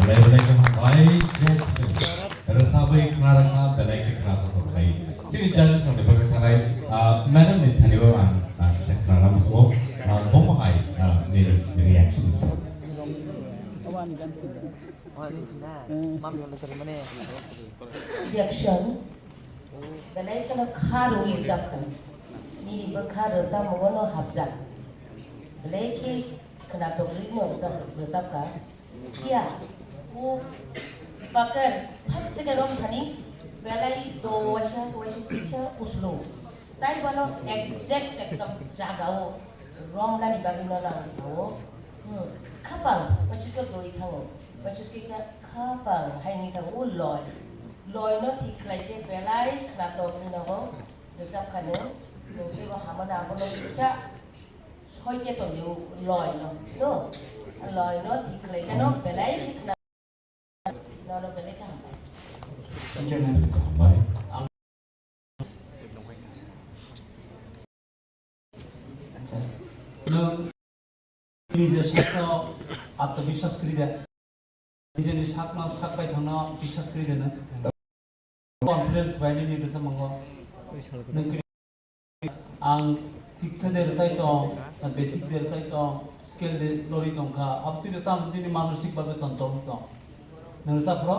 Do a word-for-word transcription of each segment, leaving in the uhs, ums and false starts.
Belai belai khe hambai, jai Khristo. Rwchapwi khna rwkha, belai khe khna tongthok khlai. Chini judges rokni bagwi thanai, ah, madam ni thani bo ang, ah, kisa khna muchungo, ah, bomo hai, ah, nini reaction se. Reaction. Belai kheno kha rwui rwjak kha. Nini bwkha rwchapmungo no hapjak. Belai khe khwnatok rwui no rwchap, rwchap kha. Phiya, o bakar phak chikhe romthani belai do waisa, waisa kisa uslo. Tai bono exact ekdom jagao romnani bagwi no nang sao. Hmm, khapang, waisa khe doi thango, waisa kisa khapang hai wngwi thango, o loi. Loi no thik khlai khe belai khwnatok ni nogo rwchap kha nwng, nwng khe bo hama na abono kisa soi khe tong di o loi no, to? Loi no thik khlai khe no belai khe khwna-, no, no belai khe hambai. Thank you, ma'am. Hambai. Acha. Nwng nijor sakno atmobiswas kwrwi da? Nijorni sakno sak baithangno biswas kwrwi da nwng? Confidence bai nini rwchapmungo nwng kwrwi. Ang thik khe de rwchai tong, na bethik de rwchai tong, scale de lori tong kha, abtwi de tam tini manosik babe chonchol tong. Nwng rwchap phro,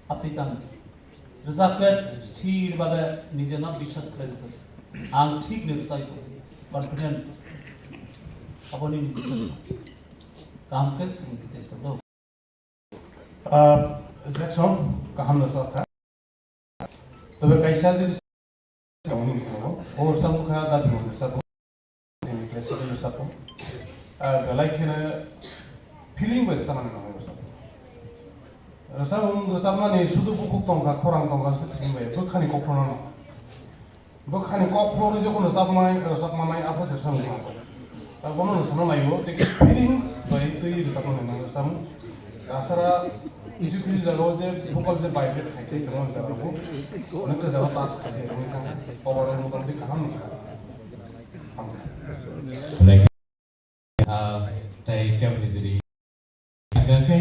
abtwi tam. Rwchap khe sthir babe nijeno biswas khlai rwchap. Ang thik ni rwchai tong, confidence. Aboni kaham khe swrwng khe chesta do. Ah, Jackson, kaham no sakha. Tobe kaisa jodi o rwchapmung kha, dabi mung rwchapmung, classical rwchapmung. Ah, belai kheno feeling bai rwchapmani nangwi rwchapmung. Rwchapmung, rwchapmani sudu bukhuk tongkha, khorang tongkha, swk simi bai, bwkhani kokphrono. Bwkhani kokphro rwi jokhon rwchapmai, rwchapmanai, aphuru se samung tong. Ta bono no sana naiyo, tei feelings bai twi rwchapmani nang rwchapmung. Asara isu kisu jagao je vocal je vibrate khai khai tongmani jaga rokbo. Onek ta jaga touch khai khai rwui thang. Overall motamoti kaham ni. Hamkhe. Ah, tei kemni diri. Hingkhe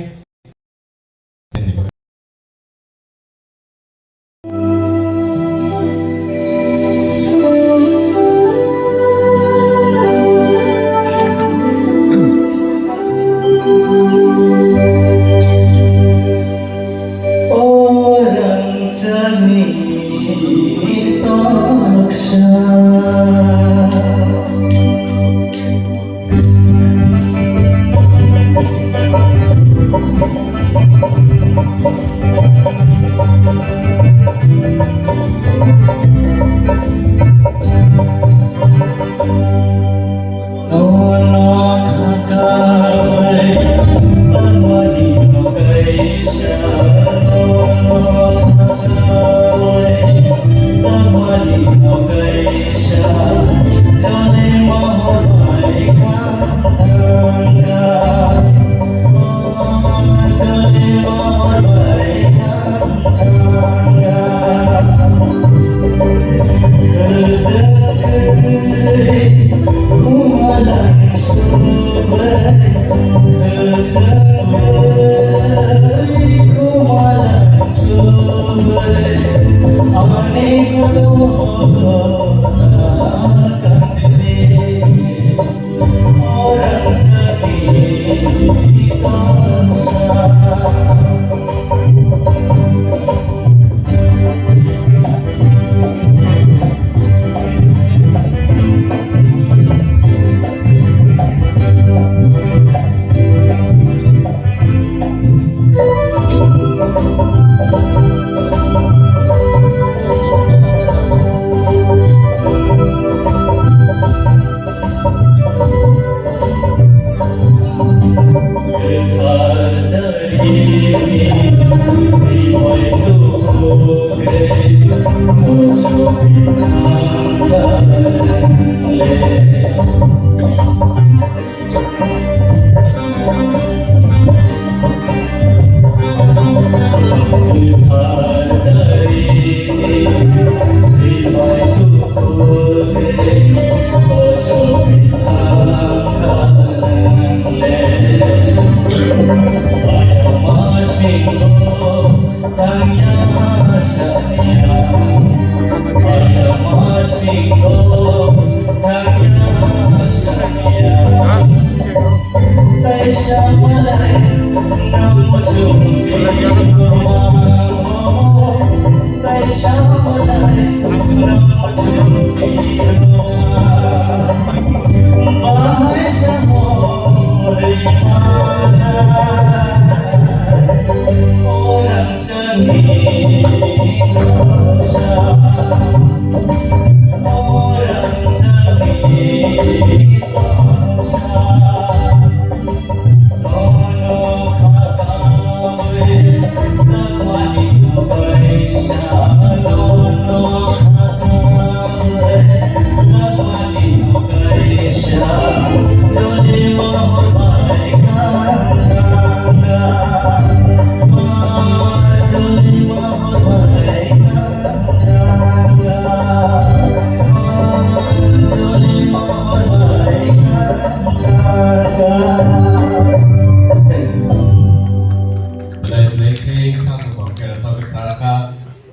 Belai belai khe kha tongthok khe rwchapwi kha rwkha.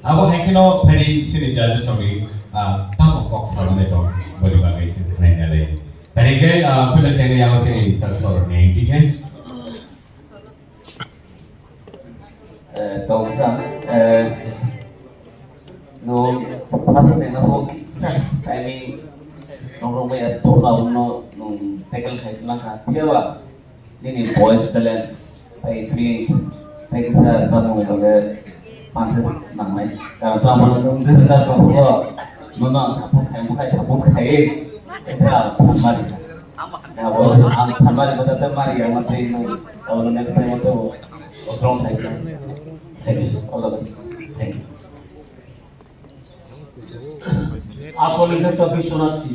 Abo hai kheno phaidi chini judges rokni, ah, tamo kok salnai tong boni bagwi se khnaina le. Tani khe, ah, phila chengni yago chini sir sorokni tikhe. Eh, tongsa, eh, no, phasa chengna bo kisa timing nongrok bai ya tokla uno nung tackle khai tongkha. Phiya ba, nini voice balance, tai feelings, tai kisa rwchapmung ni bagwi pansa nangnai. Karon tamo nung je rwchapmung bo, nono ang support khai, bo khai support khai, kisa phan mari. Abo ang phan mari, bo ta mari, ang tei nung, abo next time to strong khai. Thank you, sir. All the best. Thank you. Asol hwnkhe to Biswanath si.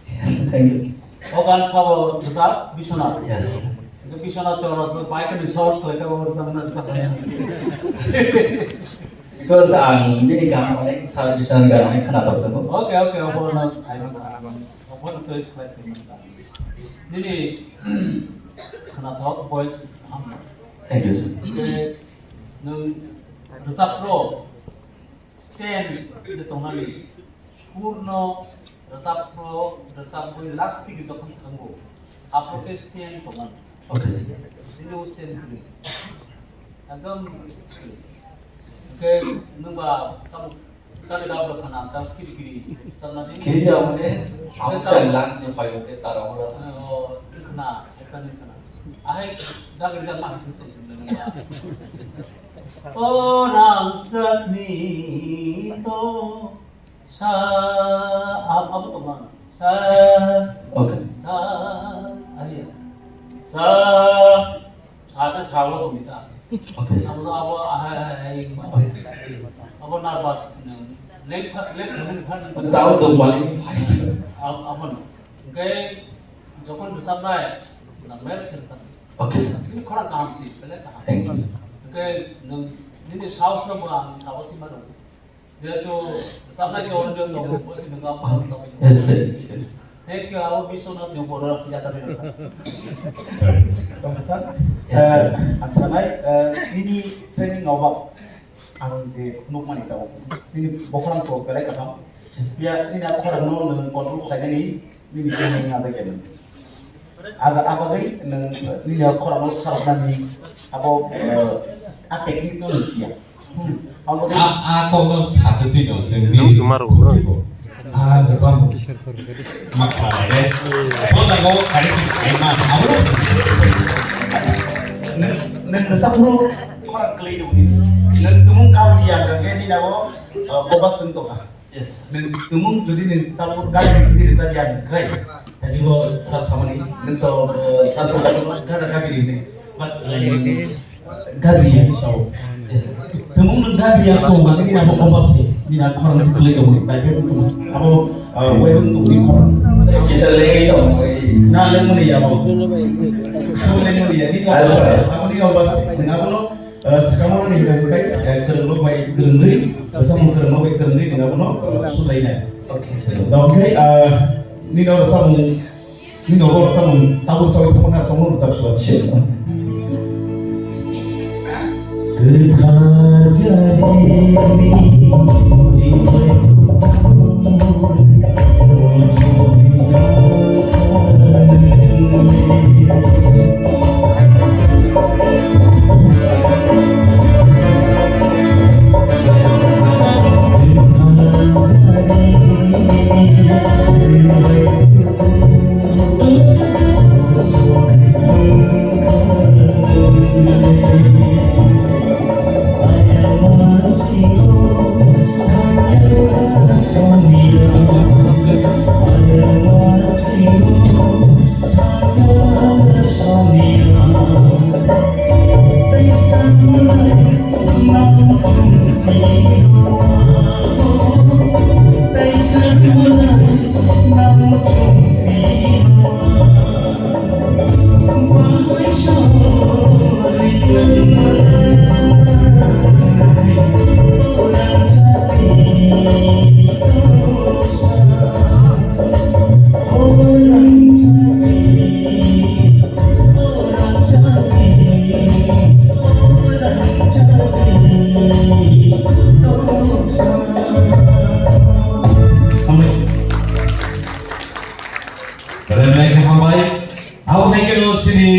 Yes, thank you. O gan sabo bwsa Biswanath. Yes. Hwnkhe Biswanath si oro se bai khe ni source khlai khe bo rwchapna rwchapnai. Because ang bini gan onek sal Biswanath gan onek khna tokjago. Okay, okay, obo no sai man. Obo no choice khlai khe man. Nini khna thok voice ham. Thank you, sir. Hwnkhe nwng rwchapro Stand je tongnani, surno rwchapro, rwchapwi lastik jokhon thango, aphuru khe stand tongnani. Okay, sir. Nini o stand kwrwi. Ekdom, hwnkhe nwng ba tamo kari gabra khana, tamo kiri kiri rwchapnani. Kiri ya mane, hwnkhe amsa tamo lungs ni phaio khe tara hora. Eh, o, khna, ekta ni khna. Ahai, jagri jak ma hai sing tong sing nwng ba. O rangchakni to sa, ab-, abo tongma sa, okay, sa, ariya sa, sa ta sa lo tongmi ta. Okay, sir. Abo, abo, ahai, ahai, ahai, okay, abo nervous, lep, lep, lep, lep, abo tao tong bali fight. Ab-, abo no. Hwnkhe jokhon rwchapnai, nang mel khe rwchapnai. Okay, sir. Bisi khorang kaham si, belai kaham. Thank you, sir. Hwnkhe nwng nini saos no bo ang saos si mano. Jehetu rwchapnai se onjon tongo, bo si nwng ang khorang saos si. Yes, sir. Thank you, abo Biswanath ni boro yatari rwkha. Thank you, sir. Yes, sir. Eh, ang sanai, eh, nini training no ba ang je nukmani tamo. Nini bokhorang to belai kaham. Yes. Ya, nini a khorang no nwng control khlainani, nini training no ada kena. Aga, abagwi nwng nini a khorang no saroknani, abo, eh, a technique no nungsiya. Hmm. Abo de a, a kok no satwi twi no se nini sumaru khurti bo. Ah, the song. Mak khala le. Bo jago kari kari ma abo. Nwng, nwng rwchapmung khorang kwlwi tongdi. Nwng tumung gabri ya hwnkhe nini abo, uh, boba swng tongkha. Yes. Nwng tumung jodi nwng tabuk gabri twi rwchap ya hwnkhe, kaijugo sir samani, nwng to, uh, sir samani gana gabri hwnwi. But, uh, gabri ya ni sao. Yes. Tumung nwng gabri ya tong mani nini abo boba swng. Nini a khorang kwlwi tongmani, bai bebak tongmani. Abo, uh, webung tongmani khorang. Kisa lengwi tongmani. Na lengmani ya abo. Abo lengmani ya, nini abo, abo nini abo swng. Nwng abono, uh, swkangmano ni hwnkhe, uh, kwrwngrok bai kwrwngwi, bwsakmung kwrwngrok bai kwrwngwi nwng abono, uh, sutlainai. Okay, sir. Da hwnkhe, uh, Nini oro samung, nini oro samung, tabuk sawi thangmani aswk no rwchap suwa. Belai belai khe hambai. Abo hai khe no sini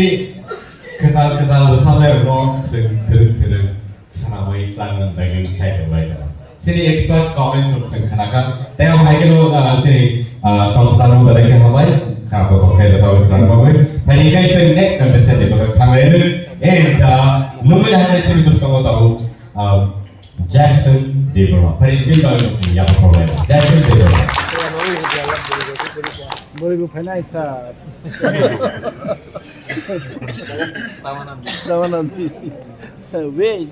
kwtal kwtal bwsa lerokno chwng twrwk twrwk swnamwi tlangna bagwi chai rwlai tongo. Sini expert comments rok chwng khna kha. Tei abo hai khe no, ah, sini, ah, tongthokjak no belai khe hambai. Khna to tong khe rwchapwi khna bagwi. Phaidi khe chwng next contestant ni bagwi thanglaino. And, ah, nungwi hai sini bwskango tabuk, ah, Jackson Debbarma. Phaidi bini bagwi chwng yapharwi rwlaino. Jackson Debbarma. Bwrwi bo phainai sir. Tamanam. Tamanam. Wait.